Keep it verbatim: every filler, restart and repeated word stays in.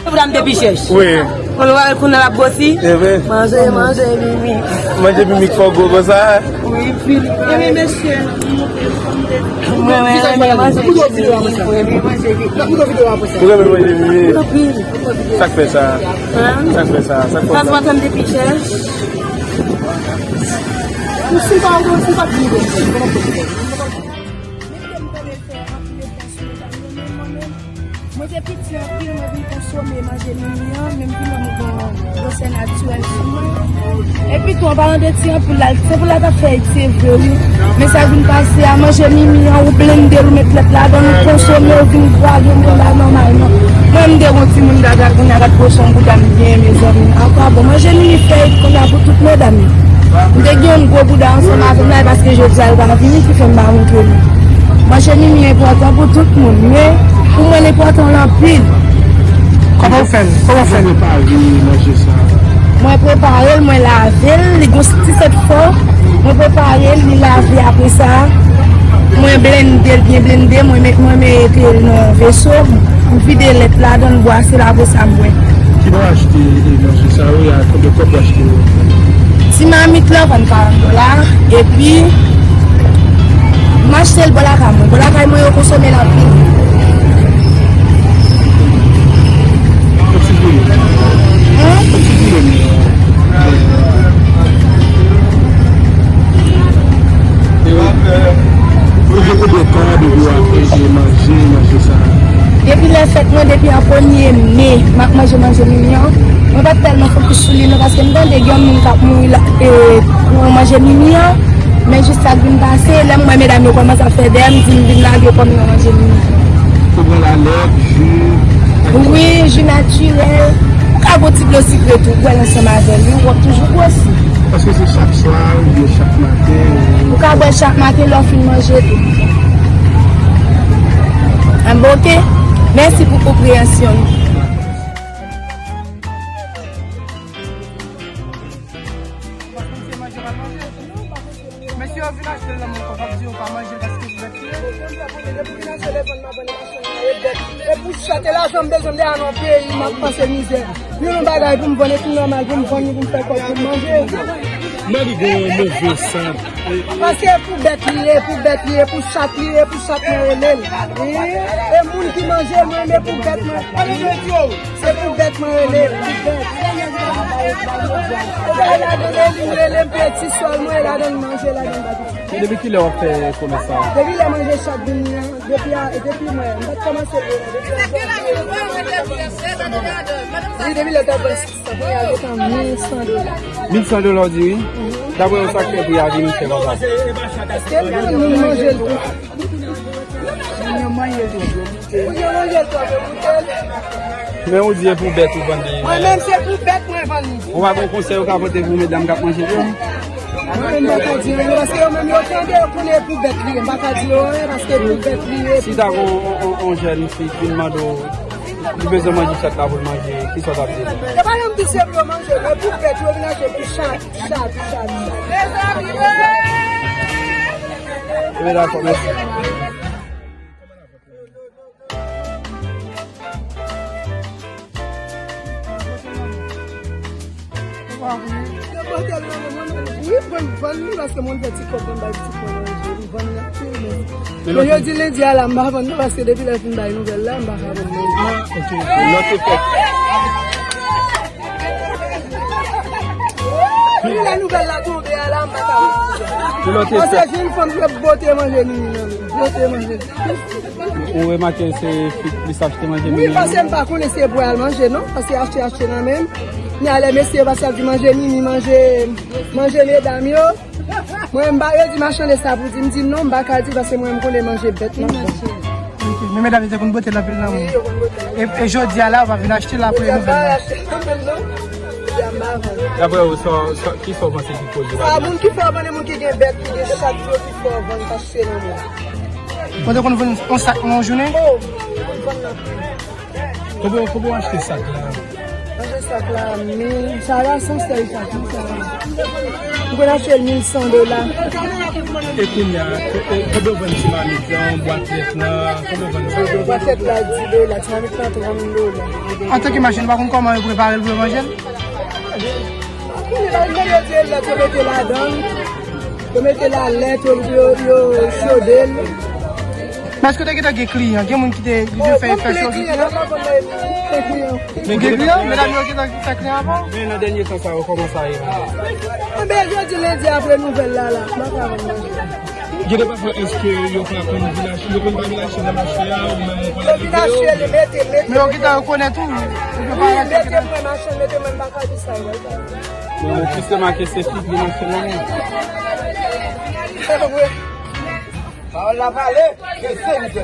Pou dam te pi chèch. Wi. Kounye a, kounye a l ap gwosi. Manje, manje, mimi. Manje mimi k fè w gwo konsa. Wi, pi. Epi mesye. Mwen, mwen, mwen, manje mimi. Mwen, mwen, manje mimi. Ou renmen manje mimi? Anpil. Sa k fè sa? Sa k fè sa? Sa k fè sa? Paske madanm te pi chèch. Ou si pa, ou si pa. Mete m tande fè anpil efò sou medam yo, men mwen menm, mwen te piti anpil, mwen vin konsome manje mimi an, men m vin wè m gen yon gwosè natirèl sou mwen. Epi tou, an palan de ti anpil la, ti anpil la t ap fè efè vre, wi. Men sa vin pase a, manje mimi an, ou blende l, ou met lèt ladan l, ou konsome, ou vin gwo, gen moun la nòmalman. Mwen, m te gon timoun gaga, kounye a gad kochon bouda m byen, mezanmi. Apa bon, manje mimi fè efè kounye a pou tout medam yo. M te gen yon gwo bouda ansanm avè m la, e paske jodi a l pa vini ki fè m pa montre nou. Manje mimi enpòtan pou tout moun, men pou mwen l enpòtan l anpil. Kòman w fè l? Kòman w fè l? Prepare manje sa? Mwen prepare l, mwen lave l, li gon ti sèt fò. Mwen prepare l, li lave apre sa. Mwen blende l, byen blende, mwen met, mwen mete l nan veso, m vide lèt ladan l, bwase l, apre sa m bwè. Kijan w achte, e, manje sa yo, e a konbyen kòb w achte yo? Ti mamit lan vann karant dola, epi m achte l bò lakay mwen. Bò lakay mwen yo konsome l anpil. Kòm si vle. Hein? Kòm si vle. Ou gen konbyen tan depi w ap, e, e, manje, manje sa? Depi lè fèt mwen, depi an premye me, m ap manje manje mimi an. Mwen pa t tèlman fokis sou li non, paske m tande gen moun k ap mouri la, e, pou manje mimi an. Men jis sa k vin pase, lè m wè medam yo kòmanse ap fè dèyè m, di m vin lage kò m nan manje mimi. Ou pran lalèt, ji? Wi, ji natirèl. Ou ka bwè ti dlo sikre tou, bwè l ansanm avè l, wi, w ap toujou gwosi. Èske se chak swa oubyen chak maten? Ou ka bwè l chak maten lè w fin manje tou. Anben, oke. Mèsi pou konpreyansyon w. Mesye yo vin achte l nan men w, w ap di yo pa manje l paske se bèt li ye. E pou chat, e lajan m bezwen m te al nan peyi, m ap pase mizè. Youn yon bagay pou m vann, e tou nòmal pou m vann li, pou m fè kòb, pou m manje. Mwen li gen yon move sant. Paske e pou bèt li ye, e pou bèt li ye, e pou chat li ye, e pou chat mwen rele l. E moun ki manje mwen, e pou bèt mwen. Se pou bèt mwen rele l, pou bèt. E ladan l, li rele m, peti sòl mwen, e ladan l manje, ladan l bagay. Men depi kilè w ap fè komès sa a? Depi lè manje chat vini an, depi a, depi mwen, m pa t kòmanse vre non, depi a. Wi, depi lè w t ap vann sis san, kounye a l desann mil san dola. Mil san dola w di wi? Daprè w, sa k fè pri a vin chè konsa? Paske moun manje l tou. Moun yo manje l tou. Moun yo manje l tou, apre goute l. Men ou di e pou bèt ou vann li. Mwen menm se pou bèt mwen vann li. Ou pa gon konsèy ou ka pote pou medam k ap manje tou? Mwen menm m pa ka di anyen, paske yo menm yo tande, yo konnen e pou bèt li ye. M pa ka di yo anyen, paske e pou bèt li ye. Si ta gon on, on, on jèn fi ki vin mande w, li bezwen manje chat la pou l manje, kisa w t ap di l? Yo pa janm di se pou yo manje, men pou bèt yo vin achte pou chat, chat, chat, chat. Mezanmi, wi! Ebyen dakò, mèsi. Yo pote l nan men mwen, wi, mwen vann li paske mwen fè ti kòb mwen bay ti kòb manje, m vann li anpil, men men yo di lendi a la, m pa vann non, paske depi lè yo fin bay nouvèl la, m pa ka vann manje. Ah, ok, ok. Lòt efè. Depi lè nouvèl la tonbe a la, m pa ka vann. Paske jenn fanm se bote manje mimi nan men, bote manje. Ou remake se fi k plis achte manje mimi an? Wi, paske m pa konnen se pou al manje non, paske achte, achte nan men m. Ni a lè mesye yo pase ap di manje mimi, manje, manje medam yo. Mwen, m pa, yo di machann de sa pou di, m di non, m pa ka di paske mwen, m konnen manje bèt nan. Ok, men medam yo te konn bote l anpil nan men w. Wi, yo konn bote l. E, e jodi a la, ou pa vin achte l apre nouvèl la? Jodi a m pa achte l nan men l non. Jodi a m pa vann. Daprè ou, sa, sa, kisa w panse ki koze bagay la? Sa moun ki fè w vann, moun ki gen bèt, ki gen chat yo ki fè w vann, paske se nan men w. Ou te konn vann yon sak nan yon jounen? Oh, mwen konn vann anpil. Kòman, kòman w achte sak la? Manje sak la, mil, sa la san sèl sak, wi, sa la. M konn achte l mil san dola. E kounye a, e, e, konbyen w vann ti mamit lan, bwat lèt lan, konbyen w vann sa? Bwat lèt la, dis dola, ti mamit lan, trant dola. Antanke machann, ou pa konn kòman yo prepare l pou yo manje l? Kounye a, yo mete lèt, yo mete ladan l. Yo mete la lèt, yo, yo, yo chode l. Men èske w te gentan gen kliyan? Gen moun ki te, ki te fè, fè cho sou kliyan? Ou gen kliyan? Medam yo gentan fè kliyan avan w? Men nan dènye tan sa yo kòmanse a ye. Enben, jodi lendi apre nouvèl la, la, m pa ka vann manje. Gen de pafwa, èske yo pa konn vin achte, yo konn pa vin achte nan mache a, ou menm ou konn... Yo vin achte, li mete, mete. Men yo gentan rekonèt ou, wi. Yo pa... Wi, mete mwen machann, mete mwen, m pa ka di sa, yo. Men mwen, piske make se fi, li mache nan men. Pawòl la pale, se se li se.